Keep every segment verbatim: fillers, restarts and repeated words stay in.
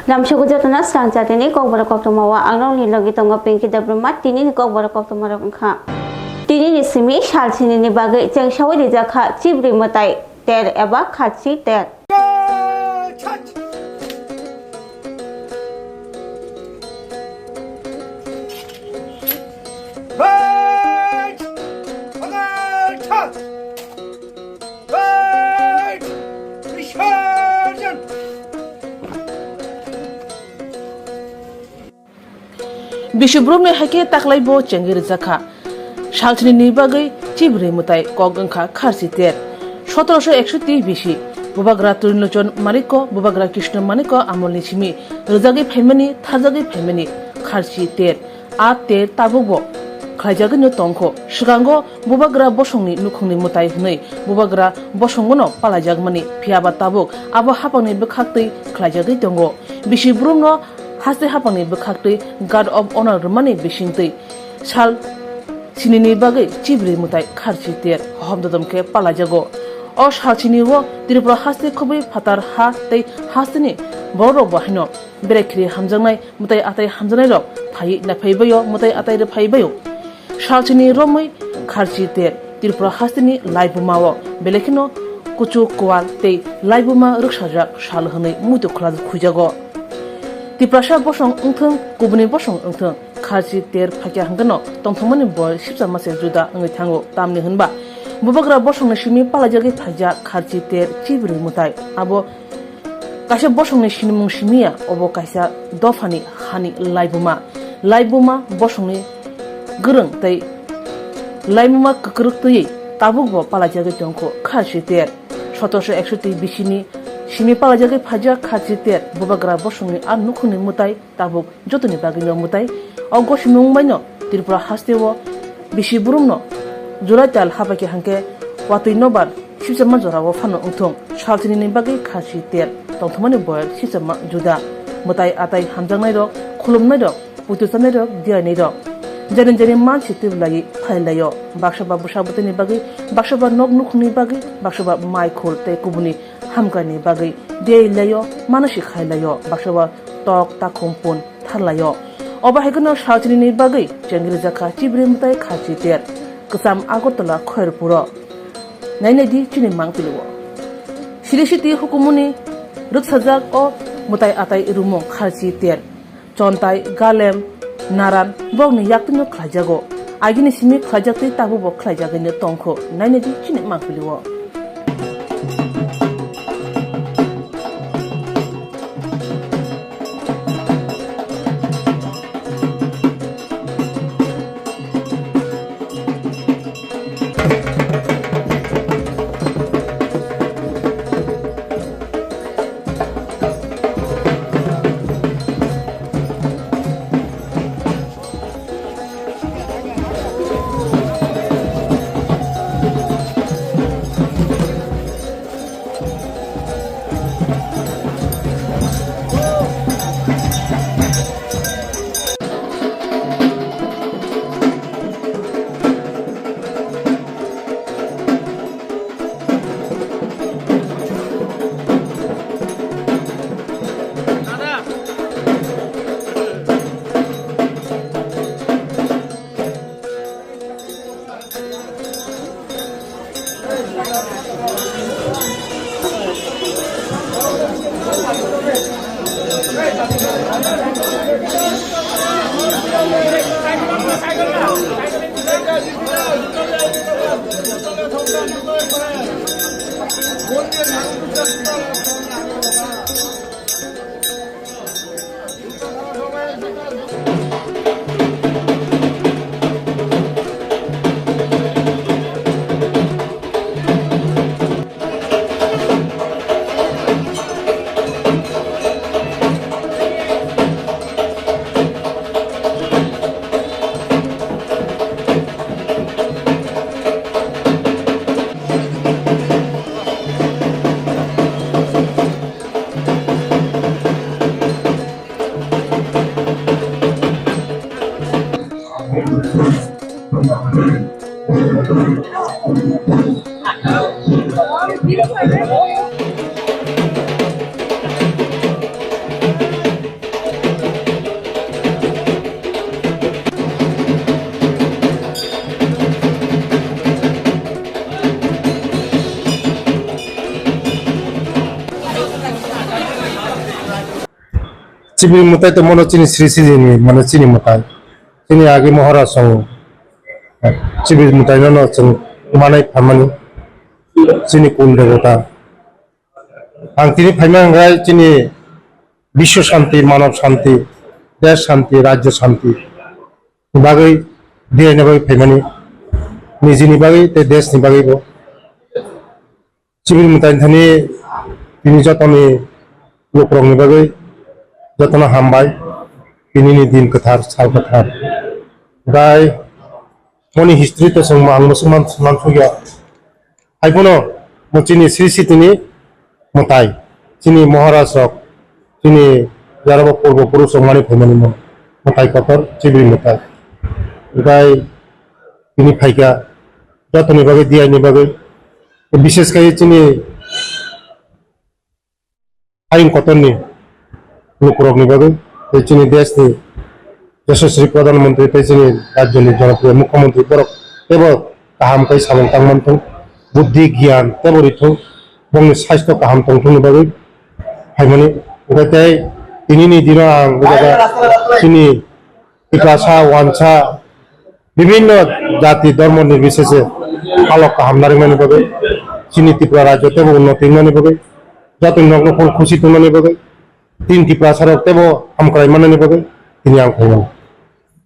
Lamsogo jotono swrang chatini kokborok koktwma o ang rokni logi tongo Pinky Debbarma. Tinini kokborok koktwma rok wngkha: tinini simi sal sinini bagwi chengsaui rijak kha Chibri mwtai ter eba Kharchi ter. Bisi borokni hai khe taklai bo chengwi rijak kha. Salchini ni bagwi Chibri mwtai kok wngkha Kharchi ter. Sotoroso eksoti bisi Bubagra Trilochon Manikko, Bubagra Krishna Manikko amolni simi rwjagwi phaimani, tharjagwi phaimani Kharchi ter. A ter tabuk bo khlaijagwino tongkho. Swkango Bubagra bosongni nukhungni mwtai hwnwi Bubagra bosongono palaijakmani, phiyaba tabuk abo haphangni bwkhaktwi khlaijagwi tongo. Bisi borokno haste haphangni bwkhaktwi Guard of Honor rwmani bisingtwi sal sinini bagwi Chibri mwtai Kharchi ter hohom dodom khe palaijago. O sal sini o Tripura haste khobwi phatar ha tei hasteni bororok bo haino berai khiri hamjaknai, mwtai atai hamjaknairok phaiwi naphaibaio, mwtai atai rwphaibaio. Salchini romwi Kharchi ter Tripura hasteni laibuma o belai kheno kuchuk kwal tei laibuma rwksajak sal hwnwi muitu khwla-, khuijago. Tiprasa bosong wngthwng, kubuni bosong wngthwng, Kharchi ter phaikya hwnkhe no tongthokmani bo sipsa mase juda wngwi thango, tamni hwnba Bubagra bosongni simi palaijagwi phaijak Kharchi ter Chibri mwtai. Abo kaisa bosongni sinimung simiya, obo kaisa dophani hani laibuma. Laibuma bosongni gwrwng tei laibuma kwkrwk twiwi tabukbo palaijagwi tongkho Kharchi ter. Sotoroso eksoti bisini simi palaijagwi phaijak Kharchi ter Bubagra bosongni a nukhungni mwtai tabuk jotoni bagwino mwtai. O gosimung baino Tripura hasteo bisi borokno July tal habaikhe hwnkhe watwi nobar sipsama jorao phano wngthung. Salchinini bagwi Kharchi ter tongthokmani boyar sipsama juda. Mwtai atai hamjaknairok, khulumnairok, puitu chanairok, diyainairok, jani jani mansi twiblaiwi phailaio. Baksa ba bwsa bwtwini bagwi, baksa ba nok nukhungni bagwi, baksa ba mai khul tei kubuni hamkrai ni bagwi dei laio, mano si khai laio, baksa ba tok takhum pun thar laio. Obo hai kheno salchini ni bagwi chengri jakha Chibri mwtai Kharchi ter kwcham Agartala Khairpuro. Nainai di chini mangpili o. Siri siti hukumuni rwksajak o mwtai atai rumung Kharchi ter. Chontai, Galem, Naran, bokni yaktwino khlaijago. Agini simi khlaijak tei tabukbo khlaijagwino tongkho. Nainai di chini mangpili o. Chibiri mwtai tongmano chini Sri Sri ni, mane chini mwtai. Chini agi Maharaj song chibiri mwtai no no chwng manai phamani chini kul debota. Ang tini phaima hwnkhe chini biswa shanti, manav shanti, desh shanti, rajya shanti bagwi diyaina bagwi phaimani, nijini bagwi tei desh ni bagwi bo. Chibiri mwtai thani tini jotoni lukurokni bagwi jotono hambai, tinini din kwthar, sal kwthar. Bai moni history to chwng ang musulman, musulman sugya. Haiphano mo chini Sri Sitini mwtai, chini Maharaj rok, chini yarabo purbo purush rok mani phaimani mo mwtai kotor chibiri mwtai. Bai tini phaikha jotoni bagwi, diyaini bagwi, bishesh khai chini hayung kotorni lukurokni bagwi tei chini deshni Yashaswi Pradhan Mantri tei chini rajyoni jonopriyo Mukhyamantri borok teibo kaham khe samung tangmani thung, buddhi giyan teibo rithung, bongni saisto kaham tongthungni bagwi phaimani. Hwnkhe tei tinini dino ang o jaga chini Tiprasa, Wansa, bibhinno jati, dhormo nirbisese halok kaham narwknani bagwi, chini Tripura rajyo teibo unnoti wngnani bagwi, jotoni nokno phon khusi tongnani bagwi, tin Tiprasa rok teibo hamkrai mannani bagwi tini ang khainai.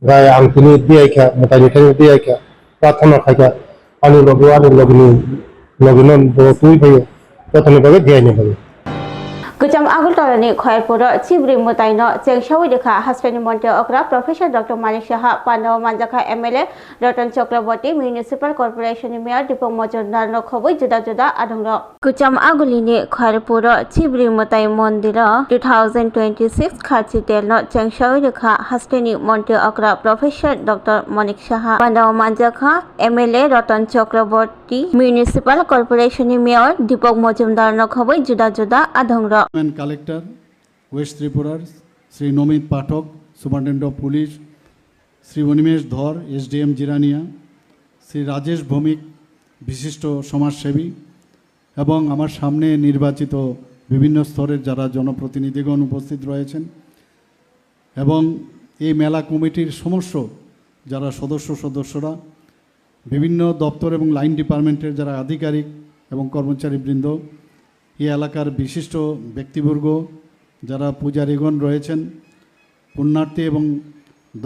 Gai ang tini diyaikha, mwtaini thani diyaikha, prarthana khaikha, ani logi, ani logini, logino bo twi phaio, jotoni bagwi diyaini bagwi. Kwcham Agartala ni Khairpur o chibri mwtai no chengsawi rikha hasteni montri okra Professor Doctor Manik Saha, pandao manjakha M L A Ratan Chakraborty, Municipal Corporation ni Mayor Deepak Majumdar no khobwi juda juda adongrok. Kwcham Aguli ni Khairpur o chibri mwtai mondir o two thousand twenty-six kharchi tel no chengsawi rikha hasteni montri okra Professor Doctor Manik Saha, pandao manjakha M L A Ratan Chakraborty, Municipal Corporation ni Mayor Deepak Majumdar no khobwi juda juda adongrok. Government Collector, West Tripura, Shri Nomit Pathak, Superintendent of Police, Shri Animesh Dhar, S D M Jirania, Shri Rajesh Bhowmik, বিশিষ্ট সমাজসেবী, এবং আমার সামনে নির্বাচিত বিভিন্ন স্তরের যারা জনপ্রতিনিধিগণ উপস্থিত রয়েছেন এবং এই মেলা কমিটির সমস্ত যারা সদস্য সদস্যরা, বিভিন্ন দপ্তর এবং লাইন ডিপার্টমেন্টের যারা আধিকারিক এবং কর্মচারীবৃন্দ, এই এলাকার বিশিষ্ট ব্যক্তিবর্গ, যারা পূজারীগণ রয়েছেন, পুণ্যার্থী এবং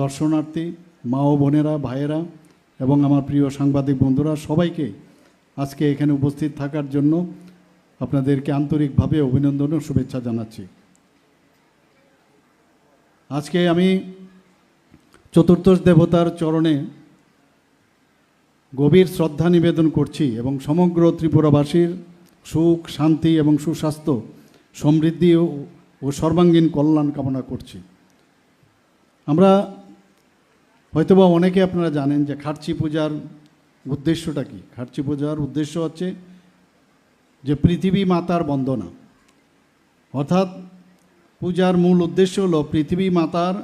দর্শনার্থী, মা ও বোনেরা, ভাইয়েরা এবং আমার প্রিয় সাংবাদিক বন্ধুরা, সবাইকে আজকে এখানে উপস্থিত থাকার জন্য আপনাদেরকে আন্তরিকভাবে অভিনন্দন ও শুভেচ্ছা জানাচ্ছি। আজকে আমি চতুর্দশ দেবতার চরণে গভীর শ্রদ্ধা নিবেদন করছি এবং সমগ্র ত্রিপুরাবাসীর সুখ, শান্তি এবং সুস্বাস্থ্য, সমৃদ্ধি ও, ও সর্বাঙ্গীন কল্যাণ কামনা করছি। আমরা হয়তোবা অনেকে আপনারা জানেন যে খার্চি পূজার উদ্দেশ্যটা কি। খার্চি পূজার উদ্দেশ্য হচ্ছে যে পৃথিবী মাতার বন্দনা, অর্থাৎ পূজার মূল উদ্দেশ্য হলো পৃথিবী মাতার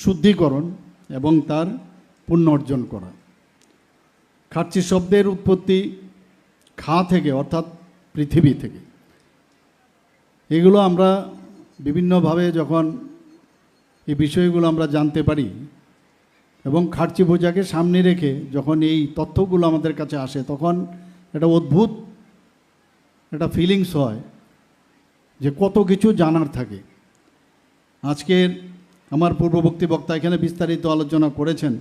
শুদ্ধিকরণ এবং তার পুণ্য অর্জন করা। খার্চি শব্দের উৎপত্তি খা থেকে, অর্থাৎ পৃথিবী থেকে। এগুলো আমরা বিভিন্নভাবে যখন এই বিষয়গুলো আমরা জানতে পারি এবং খার্চি পূজাকে সামনে রেখে যখন এই তথ্যগুলো আমাদের কাছে আসে, তখন একটা অদ্ভুত একটা ফিলিংস হয় যে কত কিছু জানার থাকে। আজকের আমার পূর্ববর্তী বক্তা এখানে বিস্তারিত আলোচনা করেছেন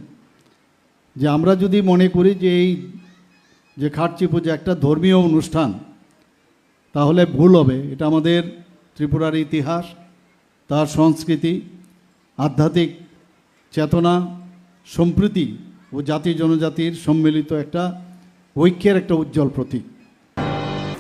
যে আমরা যদি মনে করি যে এই যে খার্চি পূজা একটা ধর্মীয় অনুষ্ঠান, তাহলে ভুল হবে। এটা আমাদের ত্রিপুরার ইতিহাস, তার সংস্কৃতি, আধ্যাত্মিক চেতনা, সম্প্রীতি ও জাতি জনজাতির সম্মিলিত একটা ঐক্যের একটা উজ্জ্বল প্রতীক।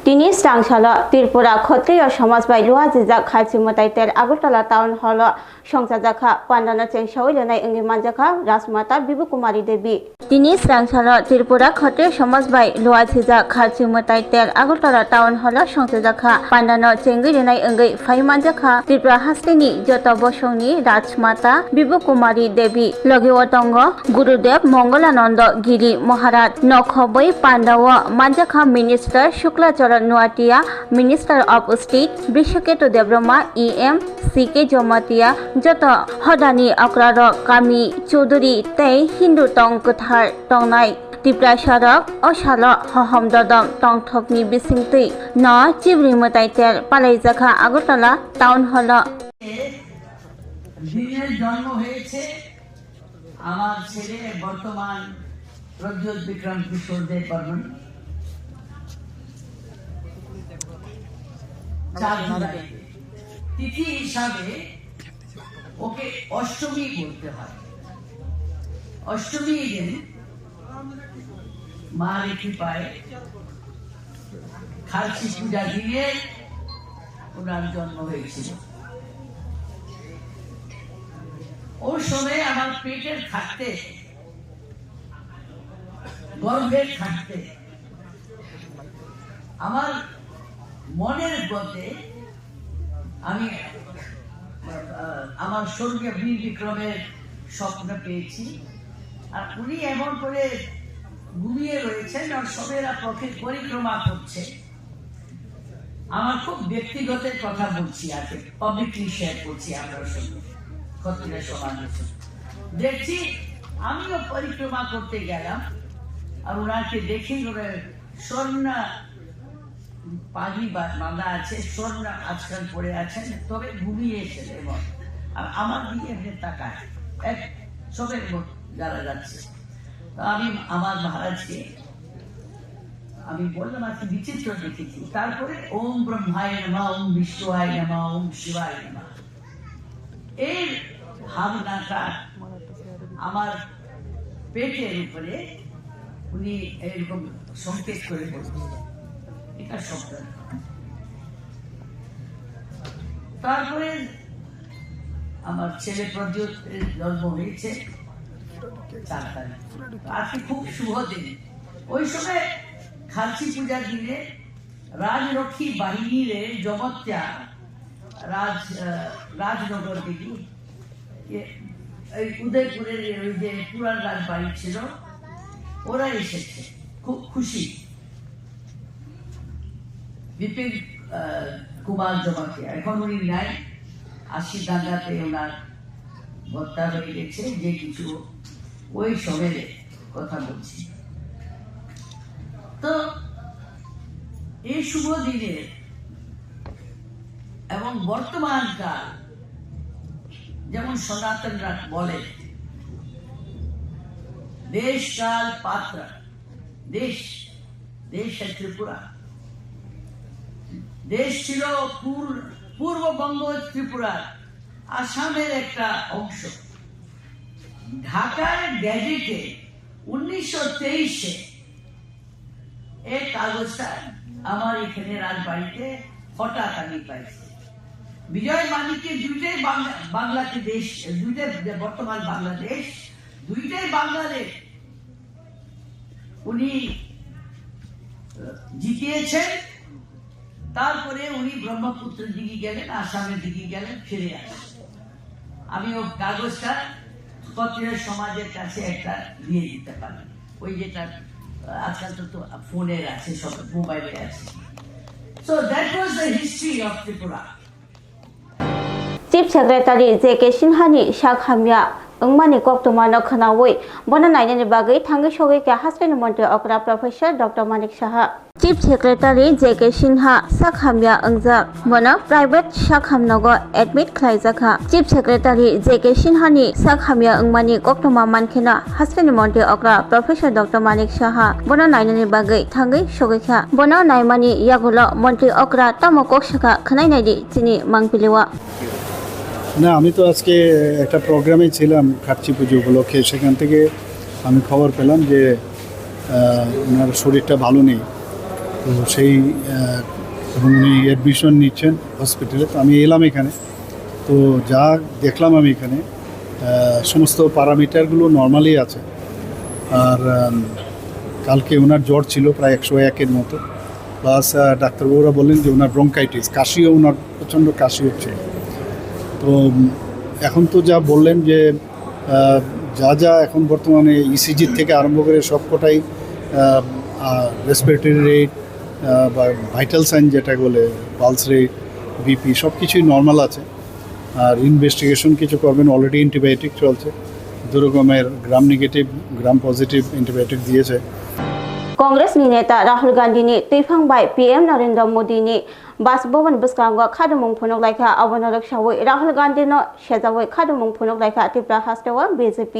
Tini srangsalo Tripura Khotriyo Somaj bai luajijak Kharchi Mwtai Tel Agartala Town Hall o songchajakha, pandano chengsawi rwnai wngwi manjakha Rajmata Bibu Kumari Devi. Tini srangsalo Tripura Khotriyo Somaj bai luajijak Kharchi Mwtai Tel Agartala Town Hall o songchajakha, pandano chengwi rwnai wngwi phai manjakha Tripura hasteni joto bosongni Rajmata Bibu Kumari Devi. Logi o tongo Gurudev Mongolananda Giri Maharaj. Nokhobwi pandao manjakha Minister Shukla Charan Nuatia, Minister of State Brishaketu Debbarma, E M C K Jamatia, joto hodani okrarok, kami, chuduri tei Hindu tong kwthar tongnai Tiprasarok o salo hohom dodom tongthokni bisingtwi no chibri mwtai ter palaijakha Agartala Town Hall-o. দিনে জন্ম হয়েছে আমার ছেলে বর্তমান প্রদ্যোৎ বিক্রম কিশোর দেব বর্মন। চার জুলাই তিথি হিসাবে ওকে অষ্টমী বলতে হয়। অষ্টমী দিন মার কৃপায় খার্চি পূজা দিনে ওনার জন্ম হয়েছিল। ওই সময় আমার পেটের থাকতে, গর্ভে থাকতে আমার মনের মধ্যে আমি, আহ, আমার স্বর্গীয় বীর বিক্রমের স্বপ্ন পেয়েছি। আর উনি এমন করে ঘুমিয়ে রয়েছেন আর সবেরা পথে পরিক্রমা করছে। আমার খুব ব্যক্তিগত কথা বলছি, আজকে পাবলিকলি শেয়ার করছি আপনার সঙ্গে, ক্ষত্রিয় সমাজের সঙ্গে। দেখছি, আমিও পরিক্রমা করতে গেলাম, আর ওনাকে দেখি ওরা স্বর্ণ পাগড়ি বা-, বাঁধা আছে, স্বর্ণ আচকান পরে আছেন, তবে ঘুমিয়েছেন এবং আর আমার দিকে এমনি তাকায়, এক চোখের মতো জ্বালা যাচ্ছে। তো আমি আমার মহারাজকে আমি বললাম, "আজকে বিচিত্র দেখেছি।" তারপরে ওম ব্রহ্মায় নমঃ, ওম বিষ্ণুয় নমঃ, ওম শিবায় নমঃ। এই ভাবনাটা আমার পেটের উপরে উনি এরকম সংকেত করে বলতেন, এটা শব্দ। তারপরে আমার ছেলে প্রদ্যোৎ জন্ম হয়েছে চার তারিখ। আজকে খুব শুভ দিন। ওই সময় খার্চি পূজার দিনে রাজরক্ষী বাহিনীরে জমাতিয়া রাজ, আহ, রাজনগর থেকে, এ, এই উদয়পুরের ওই যে পুরান রাজবাড়ি ছিল, ওরা এসেছে, খুব খুশি। বিপিন, আহ, কুমার জমাতিয়া, এখন উনি নাই, আশি দাঙ্গাতে ওনার হত্যা হয়ে গেছে, যে কিছু ওই সময়ের কথা বলছি। তো এই শুভ দিনে এবং বর্তমানকাল, যেমন সনাতনরা বলে, দেশকাল পাত্র, দেশ, দেশ ত্রিপুরা। দেশ ছিল পূর-, পূর্ববঙ্গ, ত্রিপুরা, আসামের একটা অংশ। ঢাকার গ্যাজেটে উনিশশো তেইশে এই কাগজটা আমার এখানে রাজবাড়িতে হঠাৎ আমি পাইছি। বিজয় মানিক্যের দুইটাই বাংলা, বাংলাতে দেশ, দুইটাই যে বর্তমান বাংলাদেশ, দুইটাই বাংলাদেশ উনি, আহ, জিতিয়েছেন। তারপরে উনি ব্রহ্মপুত্রের দিকে গেলেন, আসামের দিকে গেলেন, ফিরে আসেন। আমি ও কাগজটা ক্ষত্রিয় সমাজের কাছে একটা দিয়ে দিতে পারি, ওই যেটা, আহ, আজকাল তো, তো ফোনের আছে, সব মোবাইলে আছে। So that was the history of Tripura. Chief Secretary J K Sinha ni sak hamya wngmani koktwma no khwnawi bono nainani bagwi thangwi sogwi kha Hasrani Montri okra Professor Doctor Manik Saha. Chief Secretary J K Sinha sak hamya wngjak, bono private sak hamnogo admit khlaijakha. Chief Secretary J K Sinha ni sak hamya wngmani koktwma mankheno Hasrani Montri okra Professor Doctor Manik Saha bono nainani bagwi thangwi sogwi kha. Bono naimani yagulo Montri okra tamo kok sakha khwnai naidi chini mangpili o. না, আমি তো আজকে একটা প্রোগ্রামে ছিলাম খার্চি পুজো উপলক্ষে। সেখান থেকে আমি খবর পেলাম যে, আহ, ওনার শরীরটা ভালো নেই। তো সেই, আহ, এবং উনি অ্যাডমিশন নিচ্ছেন হসপিটালে। তো আমি এলাম এখানে। তো যা দেখলাম আমি এখানে, আহ, সমস্ত প্যারামিটারগুলো নরমালি আছে। আর, আম, কালকে ওনার জ্বর ছিল প্রায় একশো একের মতো। প্লাস, আহ, ডাক্তারবাবুরা বললেন যে ওনার ব্রঙ্কাইটিস, কাশিও ওনার প্রচণ্ড কাশি হচ্ছিল। তো, উম, এখন তো যা বললেন যে, আহ, যা যা এখন বর্তমানে ইসিজি থেকে আরম্ভ করে সবকটাই, আহ, আহ, রেসপিরেটরি রেট, আহ, আহ, বা ভাইটাল সাইন যেটা বলে, পালস রেট, বিপি, সব কিছুই নর্মাল আছে। আর ইনভেস্টিগেশন কিছু করবেন, অলরেডি অ্যান্টিবায়োটিক চলছে। দু রকমের, gram negative, gram positive antibiotic দিয়েছে। Congress ni neta Rahul Gandhi ni twiphang bai P M Narendra Modi ni Bas Bhavan bwskango khadimung phunuk laikha, abono rwksawi Rahul Gandhi no sejawi khadimung phunuk laikha Tripura hasteo B J P.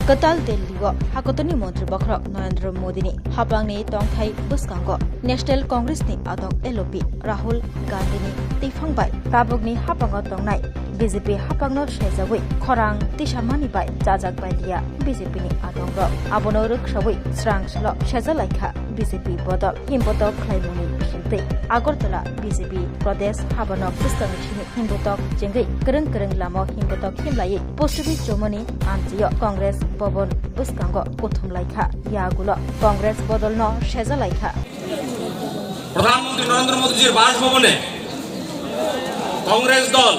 Kwtal Delhi o hakotoni montri bokhorok Narendra Modi ni hapangni tongthai bwskango National Congress ni adong L O P Rahul Gandhi ni twiphang bai tabukni hapango tongnai B J P hapangno sejawi khorang tisamani bai chajak bai liya B J P ni adongrok. Abono rwksawi srang salo seja laikha B J P bodol himbotok khlaimungni bisingtwi Agartala B J P Pradesh habanok bwskangni simi himbotok chengwi kwrwng kwrwng lama himbotok himlaiwi pustubi chumani amchio Congress Bhavan bwskango kuthum laikha, yagulo Congress bodolno seja laikha. প্রধানমন্ত্রী নরেন্দ্র মোদীজির বাসভবনে কংগ্রেস দল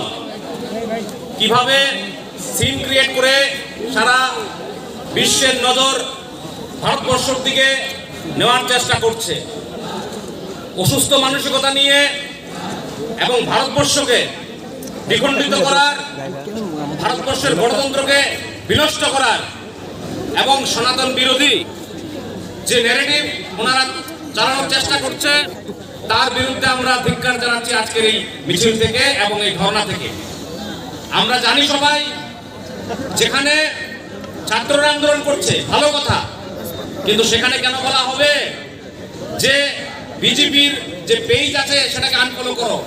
কিভাবে scene create করে সারা বিশ্বের নজর ভারতবর্ষের দিকে নেওয়ার চেষ্টা করছে। অসুস্থ মানসিকতা নিয়ে এবং ভারতবর্ষকে দ্বিখণ্ডিত করার, ভারতবর্ষের গণতন্ত্রকে বিনষ্ট করার এবং সনাতন বিরোধী যে ন্যারেটিভ ওনারা চালানোর চেষ্টা করছে, তার বিরুদ্ধে আমরা ধিক্কার জানাচ্ছি আজকের এই মিছিল থেকে এবং এই ধর্ণা থেকে। আমরা জানি সবাই, যেখানে ছাত্ররা আন্দোলন করছে, ভালো কথা, কিন্তু সেখানে কেন বলা হবে যে বিজেপির যে পেজ আছে সেটাকে আনফলো করো?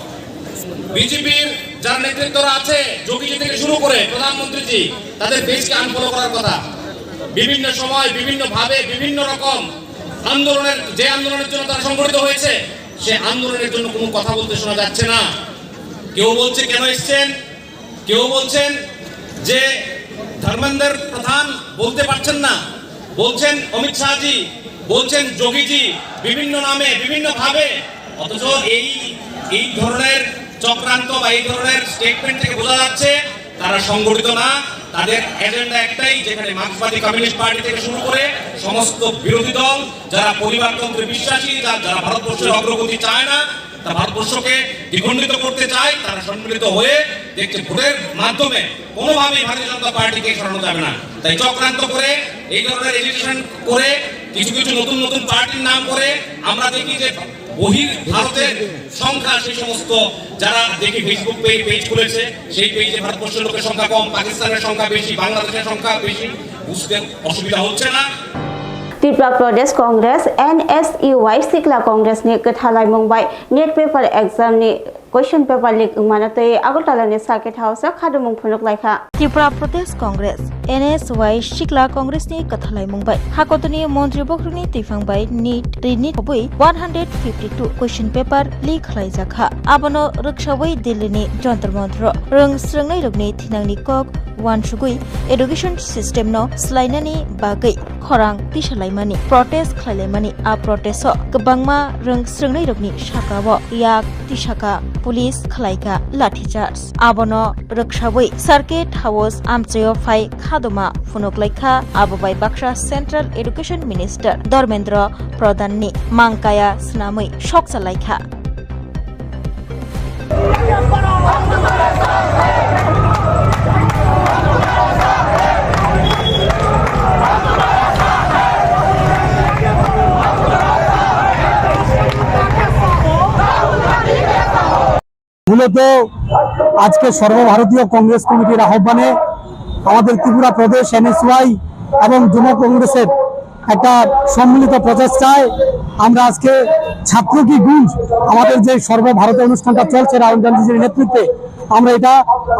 বিজেপির যারা নেতৃত্বরা আছে, যোগীজি থেকে শুরু করে প্রধানমন্ত্রীজি, তাদের পেজকে আনফলো করার কথা। বিভিন্ন সময়, বিভিন্নভাবে, বিভিন্ন রকম আন্দোলনের, যে আন্দোলনের জন্য তারা সংগঠিত হয়েছে, সে আন্দোলনের জন্য কোনো কথা বলতে শোনা যাচ্ছে না। কেউ বলছে কেন এসছেন, কেউ বলছেন যে ধর্মেন্দ্র প্রধান বলতে পারছেন না, বলছেন অমিত শাহজি, বলছেন যোগীজি, বিভিন্ন নামে, বিভিন্নভাবে। অথচ এই, এই ধরনের চক্রান্ত বা এই ধরনের স্টেটমেন্ট থেকে বোঝা যাচ্ছে তারা সংগঠিত না। তাদের এজেন্ডা একটাই, যেখানে মার্ক্সবাদী কমিউনিস্ট পার্টি থেকে শুরু করে সমস্ত বিরোধী দল, যারা পরিবারতন্ত্রে বিশ্বাসী, যা-, যারা ভারতবর্ষের অগ্রগতি চায় না, তা ভারতবর্ষকে দ্বিখণ্ডিত করতে চায়, তারা সম্মিলিত হয়ে দেখছে ভোটের মাধ্যমে কোনোভাবেই ভারতীয় জনতা পার্টিকে সরানো যাবে না। তাই চক্রান্ত করে এই ধরনের এজিটেশন করে কিছু কিছু নতুন নতুন পার্টির নাম করে আমরা দেখি যে বহির ভারতের সংখ্যা, সেই সমস্ত যারা দেখি ফেসবুক পেজ, পেজ খুলেছে, সেই পেজে ভারতবর্ষের লোকের সংখ্যা কম, পাকিস্তানের সংখ্যা বেশি, বাংলাদেশের সংখ্যা বেশি, বুঝতে অসুবিধা হচ্ছে না। Tripura Pradesh Congress, N S U Y, Sikla Congress ni kwtha laimung bai NEET paper exam ni question paper leak wngmano twi Agartala ni Circuit House o khadimung phunuk laikha. Tripura Pradesh Congress, N S Y, Sikla Congress ni kwtha laimung bai hakotoni montri bokhorokni twiphang bai NEET rini khobwi one hundred fifty two question paper leak khlaijakha. Abono rwksawi Delhi ni Jantar Mantar o rwng srwngnairokni thinangni kok uansugwi education system no swlainani bagwi khorang tisalaimani protest khlailaimani. A protest o kwbangma rwng srwngnairokni saka o yak tisaka, police khlaikha lathi charge. Abono rwksawi Circuit House amchaio phai khadoma phunuk laikha, abo bai baksa Central Education Minister Dharmendra Pradhan ni mangkaya swnamwi sokcha laikha. মূলত আজকে সর্বভারতীয় কংগ্রেস কমিটির আহ্বানে আমাদের ত্রিপুরা প্রদেশ এনএসওয়াই এবং যুব কংগ্রেসের একটা সম্মিলিত প্রচেষ্টায় আমরা আজকে ছাত্র কি গুঞ্জ, আমাদের যে সর্বভারতীয় অনুষ্ঠানটা চলছে রাহুল গান্ধীজির নেতৃত্বে, আমরা এটা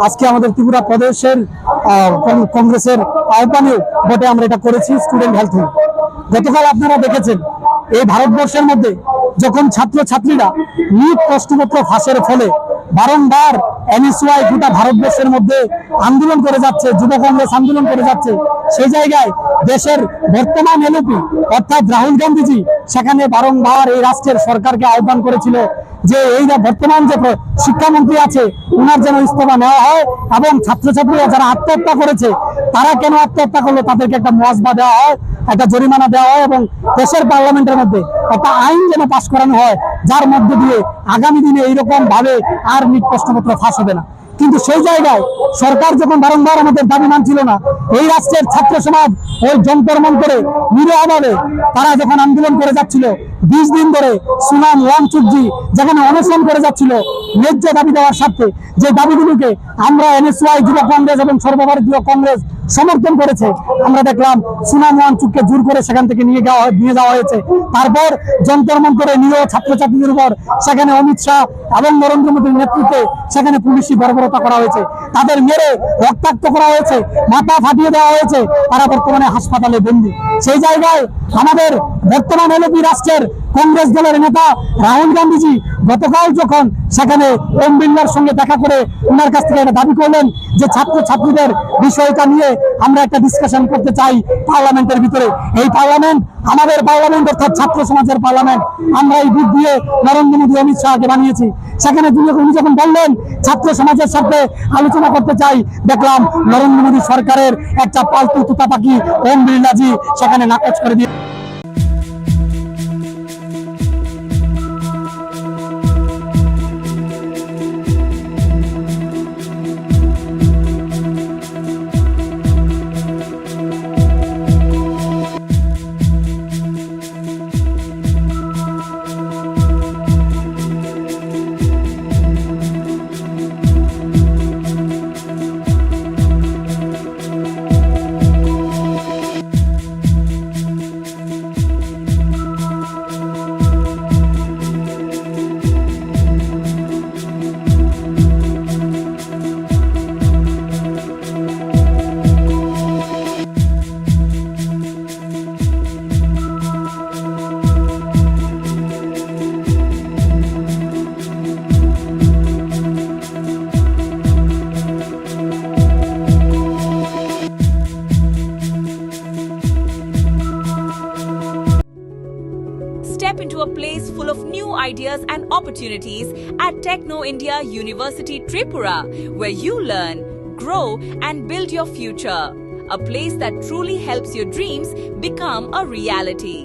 আজকে আমাদের ত্রিপুরা প্রদেশের আহ, কং- কংগ্রেসের আহ্বানেও বটে আমরা এটা করেছি স্টুডেন্ট হেলথ উইক। গতকাল আপনারা দেখেছেন এই ভারতবর্ষের মধ্যে যখন ছাত্রছাত্রীরা নিট প্রশ্নপত্র ফাঁসের ফলে বারংবার এনএসওয়াই গোটা ভারতবর্ষের মধ্যে আন্দোলন করে যাচ্ছে, যুব কংগ্রেস আন্দোলন করে যাচ্ছে, সেই জায়গায় দেশের বর্তমান এলওপি অর্থাৎ রাহুল গান্ধীজি সেখানে বারংবার এই রাষ্ট্রের সরকারকে আহ্বান করেছিল যে এই যে বর্তমান যে প্র- শিক্ষামন্ত্রী আছে ওনার যেন ইস্তফা নেওয়া হয় এবং ছাত্রছাত্রীরা যারা আত্মহত্যা করেছে তারা কেন আত্মহত্যা করলো, তাদেরকে একটা মুয়াসবা দেওয়া হয়, একটা জরিমানা দেওয়া হয় এবং দেশের পার্লামেন্টের মধ্যে একটা আইন যেন পাস করানো হয়, যার মধ্য দিয়ে আগামী দিনে এইরকম ভাবে আর নিট প্রশ্নপত্র ফাঁস হবে না। কিন্তু সেই জায়গায় সরকার যখন বারংবার আমাদের দাবি মানছিল না, এই রাষ্ট্রের ছাত্র সমাজ ওই যন্তর মন্তরে নিরীহভাবে তারা যখন আন্দোলন করে যাচ্ছিল, বিশ দিন ধরে সুনাম ওয়াংচুকজি যেখানে অনশন করে যাচ্ছিল ন্যায্য দাবি দেওয়ার স্বার্থে, যে দাবিগুলোকে আমরা এনএসওয়াই, যুব কংগ্রেস এবং সর্বভারতীয় কংগ্রেস সমর্থন করেছে। আমরা দেখলাম সুনাম ওয়াংচুককে জোর করে সেখান থেকে নিয়ে যাওয়া হয়, নিয়ে যাওয়া হয়েছে। তারপর যন্তর মন্তরে নিরীহ ছাত্রছাত্রীদের উপর সেখানে অমিত শাহ এবং নরেন্দ্র মোদীর নেতৃত্বে সেখানে পুলিশি বর্বরতা করা হয়েছে, তাদের মেরে রক্তাক্ত করা হয়েছে, মাথা ফাটিয়ে দেওয়া হয়েছে, তারা বর্তমানে হাসপাতালে বন্দী। সেই জায়গায় আমাদের বর্তমান এলওপি রাষ্ট্রের কংগ্রেস দলের নেতা রাহুল গান্ধীজি গতকাল যখন সেখানে ওম বিড়লার সঙ্গে দেখা করে ওনার কাছ থেকে এটা দাবি করলেন যে ছাত্র ছাত্রীদের বিষয়টা নিয়ে আমরা একটা ডিসকাশন করতে চাই পার্লামেন্টের ভিতরে। এই পার্লামেন্ট, আমাদের পার্লামেন্ট অর্থাৎ ছাত্র সমাজের পার্লামেন্ট, আমরা এই ভোট দিয়ে নরেন্দ্র মোদী অমিত শাহকে বানিয়েছি। সেখানে তিনি, উনি যখন বললেন ছাত্র সমাজের সাথে আলোচনা করতে চাই, দেখলাম নরেন্দ্র মোদী সরকারের একটা পালতু তোতা পাখি ওম বিড়লাজি সেখানে নাকচ করে দিয়ে Step into a place full of new ideas and opportunities at Techno India University Tripura, where you learn, grow, and build your future. A place that truly helps your dreams become a reality.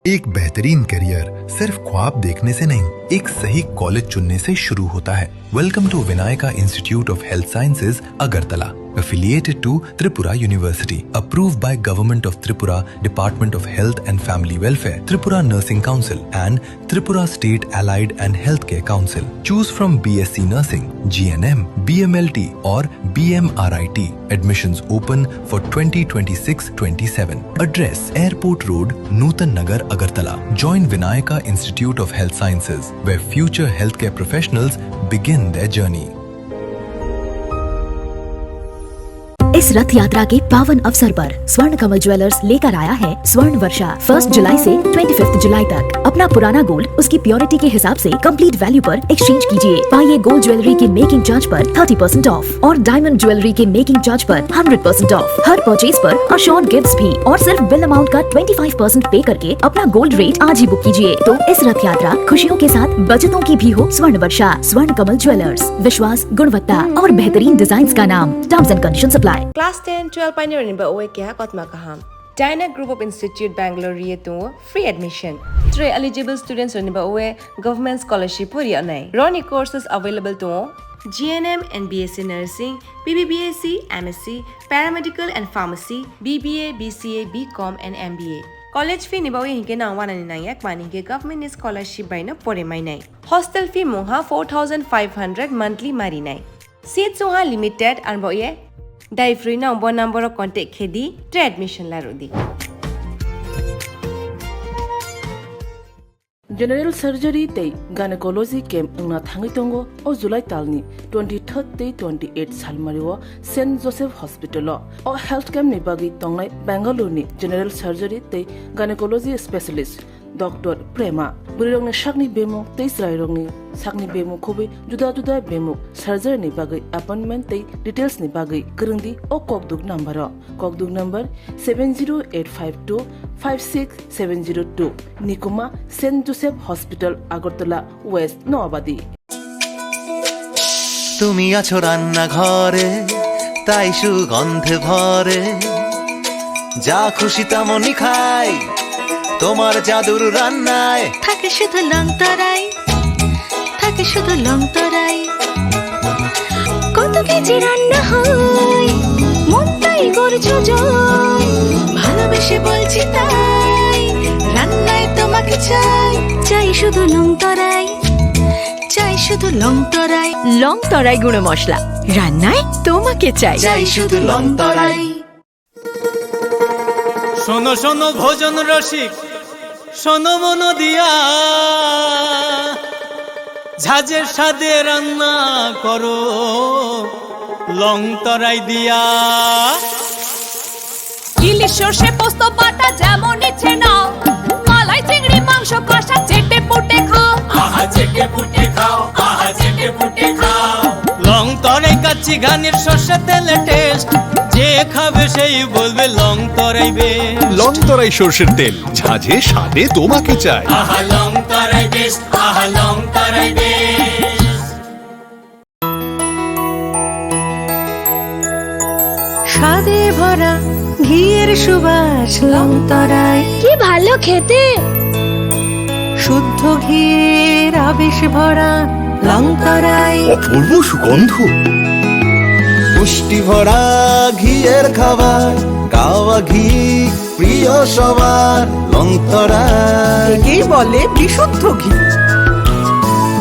एक बेहतरीन करियर सिर्फ ख्वाब देखने से नहीं, एक सही कॉलेज चुनने से शुरू होता है। Welcome to Vinayaka Institute of Health Sciences, Agartala, affiliated to Tripura University, approved by Government of Tripura, Department of Health and Family Welfare, Tripura Nursing Council and Tripura State Allied and Healthcare Council. Choose from B S C Nursing, G N M, B M L T or B M R I T. Admissions open for twenty twenty-six twenty-seven. Address: Airport Road, Nutan Nagar, Agartala. Join Vinayaka Institute of Health Sciences, where future healthcare professionals begin their journey. इस रथ यात्रा के पावन अवसर पर स्वर्ण कमल ज्वेलर्स लेकर आया है स्वर्ण वर्षा। फर्स्ट जुलाई से ट्वेंटी फिफ्थ जुलाई तक अपना पुराना गोल्ड उसकी प्योरिटी के हिसाब से कंप्लीट वैल्यू पर एक्सचेंज कीजिए। पाइए गोल्ड ज्वेलरी की मेकिंग चार्ज पर थर्टी परसेंट ऑफ और डायमंड ज्वेलरी के मेकिंग चार्ज पर हंड्रेड परसेंट ऑफ। हर परचेज पर अश्योर्ड गिफ्ट्स भी और सिर्फ बिल अमाउंट का ट्वेंटी फ़ाइव परसेंट पे करके अपना गोल्ड रेट आज ही बुक कीजिए। तो इस रथ यात्रा खुशियों के साथ बचतों की भी हो। स्वर्ण वर्षा, स्वर्ण कमल ज्वेलर्स, विश्वास, गुणवत्ता और बेहतरीन डिजाइन्स का नाम। Terms and conditions apply. Class ten, twelve painirokni bagwi keha kotma kaham. Dyna Group of Institute Bangalore ri tongo free admission. Tei eligible students rokni bagwi government scholarship bo ri anai. Roni courses available tongo G N M and B S C nursing, B B B S C, M S C, paramedical and pharmacy, B B A, B C A, B Com and M B A. College fee ni bagwi hinkhe nang wanani nangya, kmani hinkhe government ni scholarship bai no pore mainai. Hostel fee mungha four thousand five hundred monthly marinai. Seats wngha limited, arbo ye dai phrwino bo number o contact khe di, tei admission la rw di. General surgery tei gynecology camp wngna thangwi tongo o July talni twenty-third tei twenty-eight salmario Saint Joseph Hospital o. O health camp ni bagwi tongnai Bangalore ni general surgery tei gynecology specialist Doctor Prema. Bwrwirokni sakni bemuk tei chwrairokni sakni bemuk khobwi juda juda bemuk surgery ni bagwi appointment tei details ni bagwi kwrwng di o kokduk number o. Kokduk number seven zero eight five two five six seven zero two. Nikuma, Saint Joseph Hospital, Agartala West, Noabadi. তুমি আছো রান্নাঘরে, তাই সুগন্ধে ভরে। যা খুশি তেমনই খাই, তোমার জাদুর রান্নায়। থাকে শুধু লং তরাই, থাকে শুধু লং তরাই। কত কেজি রান্না হয়, মনটাই করছো জয়। ভালোবেসে বলছি তাই, রান্নায় তোমাকে চাই। চাই শুধু লং তরাই, চাই শুধু লং তরাই। লং তরাই গুঁড়ো মশলা, রান্নায় তোমাকে চাই। চাই শুধু লং তরাই। শোনো শোনো ভোজন রসিক, শোনো মন দিয়া, ঝাঁঝের স্বাদে রান্না করো লং তরাই দিয়া। ইলিশ সর্ষে পোস্ত বাটা যেমন ইচ্ছে নাও, মালাই চিংড়ি মাংস কষা চেটে পুটে খাও। আহা চেটে পুটে খাও, আহা চেটে পুটে খাও। লং তরাই কাচ্চি ঘানির সর্ষে তেলে টেস্ট, যে খাবে সেই বলবে লং তরাই বেস্ট। লং তরাই সর্ষের তেল, ঝাঁঝে স্বাদে তোমাকে চাই। আহা লং তরাই বেস্ট, আহা লং তরাই বেস্ট। স্বাদে ভরা ঘিয়ের সুবাস লং তরাই। কি ভালো খেতে! শুদ্ধ ঘিয়ের আবেশ ভরা লং তরাই। অপূর্ব সুগন্ধ। পুষ্টি ভরা ঘিয়ের খাবার, গাওয়া ঘি প্রিয় সবার লং তরাই। একেই বলে বিশুদ্ধ ঘি।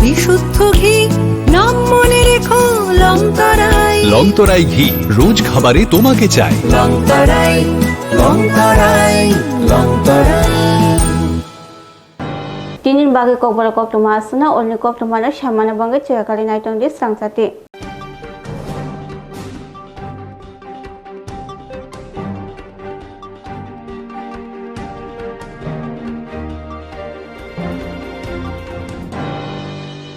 বিশুদ্ধ ঘি, নাম মনে রেখো লং তরাই। লং তরাই ঘি, রোজ খাবারে তোমাকে চাই। লং তরাই, লং তরাই, লং তরাই। Tini bagwi kokborok koktwma aswkno, olni koktwmano saimano bagwi chwrakalwi naitongdi swrangchati.